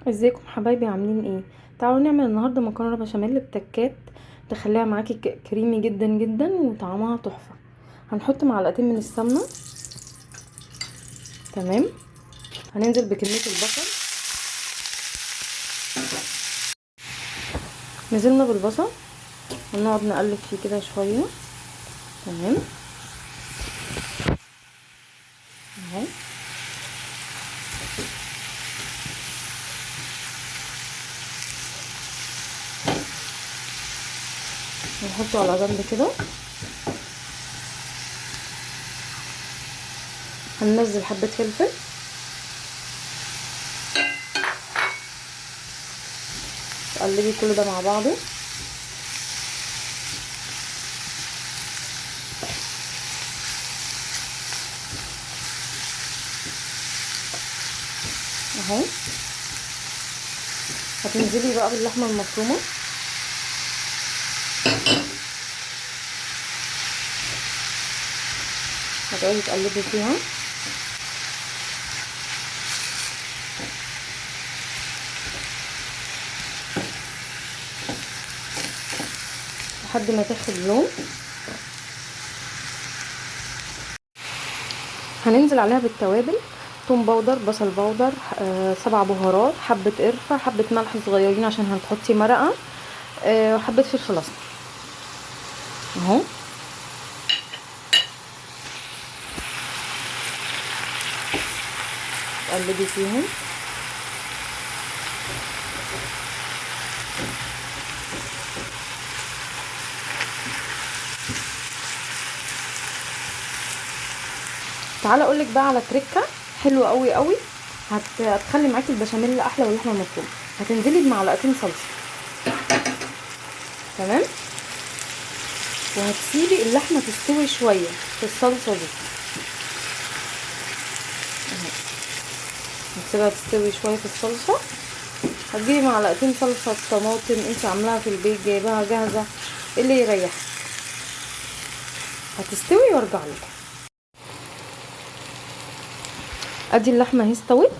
ازيكم حبايبي، عاملين ايه؟ تعالوا نعمل النهارده مكرونه بشاميل بتكات تخليها معاكي كريمي جدا جدا وطعمها تحفة. هنحط معلقتين من السمنة، تمام. هننزل بكمية البصل، نزلنا بالبصل ونقعد نقلب فيه كده شوية، تمام اهو. نحطه على جنب كده. هننزل حبة فلفل، تقلبي كل ده مع بعضه. اهو. هتنزلي بقى باللحمة المفرومة، هتقعدي تقلبي فيها. لحد ما تاخد لون. هننزل عليها بالتوابل: توم powder، بصل powder، 7 بهارات، حبة قرفة، حبة ملح صغيرين عشان هتحطي مرقة، وحبة فلفل اسمر اهو. تقلبي فيهم. تعالى اقولك بقى على تريكه حلوة قوي قوي هتخلي معاكي البشاميل احلى واللحمة المفرومه. هتنزلي بمعلقتين صلصه، تمام، وهتسيبي اللحمة تستوي شوية في الصلصه دي اهو. هتسيبها تستوي شوية في الصلصه. هتجيبي معلقتين صلصه طماطم انت عاملاها في البيت، جايباها جاهزة، اللي يريحك. هتستوي وارجع لكم. ادي اللحمة اهي استوت،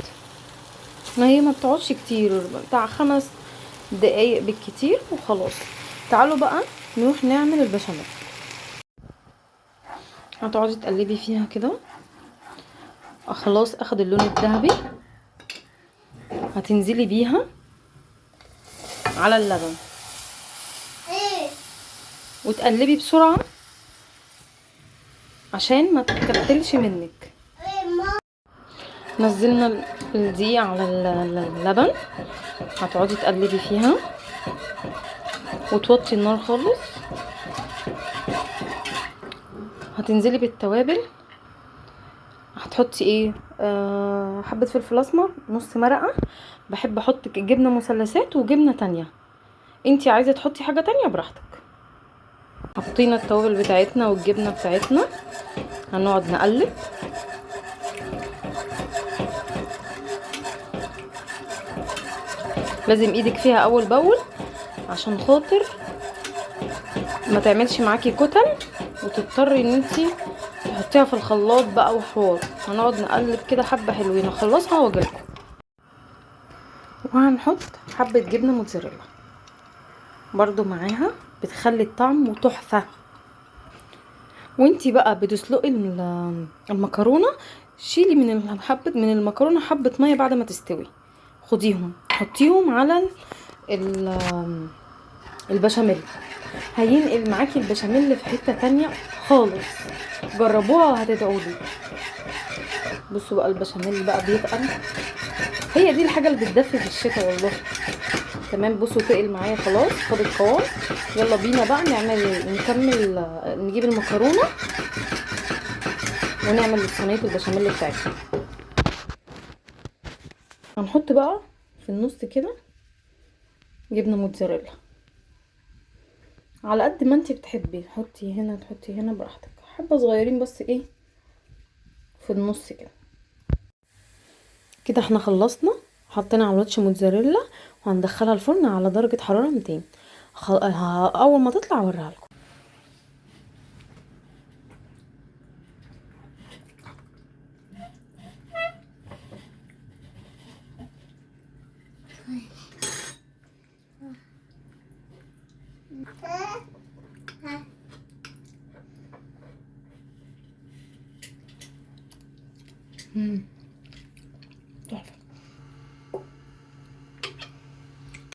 ما هي ما بتقعدش كتير، بتاع 5 دقايق بالكتير وخلاص. تعالوا بقى نروح نعمل البشاميل. هتقعدي تقلبي فيها كده، خلاص اخد اللون الذهبي. هتنزلي بيها على اللبن وتقلبي بسرعة عشان ما تكتلش منك. نزلنا الدقيق على اللبن، هتقعدي تقلبي فيها وتوطي النار خالص. هتنزلي بالتوابل. هتحطي ايه؟ حبة فلفل اسمر، نص مرقة. بحب احط جبنة مثلثات وجبنة تانية، انتي عايزة تحطي حاجة تانية براحتك. حطينا التوابل بتاعتنا والجبنة بتاعتنا، هنقعد نقلب. لازم ايدك فيها اول باول عشان خاطر ما تعملش معاكي كتل وتضطري ان انتي تحطيها في الخلاط بقى وحوار. هنقعد نقلب كده حبه حلوين، اخلصها واجيلكم. وهنحط حبه جبنه موتزاريلا برضو معاها، بتخلي الطعم تحفة. وانتي بقى بتسلقي المكرونه، شيلي من حبه من المكرونه حبه مية بعد ما تستوي، خديهم حطيهم على البشاميل، هينقل معاكي البشاميل في حتة تانية خالص. جربوها وهتدعولي. بصوا بقى البشاميل بقى بيتقل، هي دي الحاجة اللي بتدفي في الشتاء والله. تمام، بصوا تقل معايا خلاص، خد القوام. يلا بينا بقى نكمل، نجيب المكرونه ونعمل صينية البشاميل بتاعتنا. هنحط بقى في النص كده جبنه موتزاريلا على قد ما انتي بتحبي، تحطي هنا تحطي هنا براحتك، حبه صغيرين بس ايه في النص كده. كده احنا خلصنا، حطينا على الوش موتزاريلا وهندخلها الفرن على درجه حرارة 200. اول ما تطلع اوريها لكم. مم.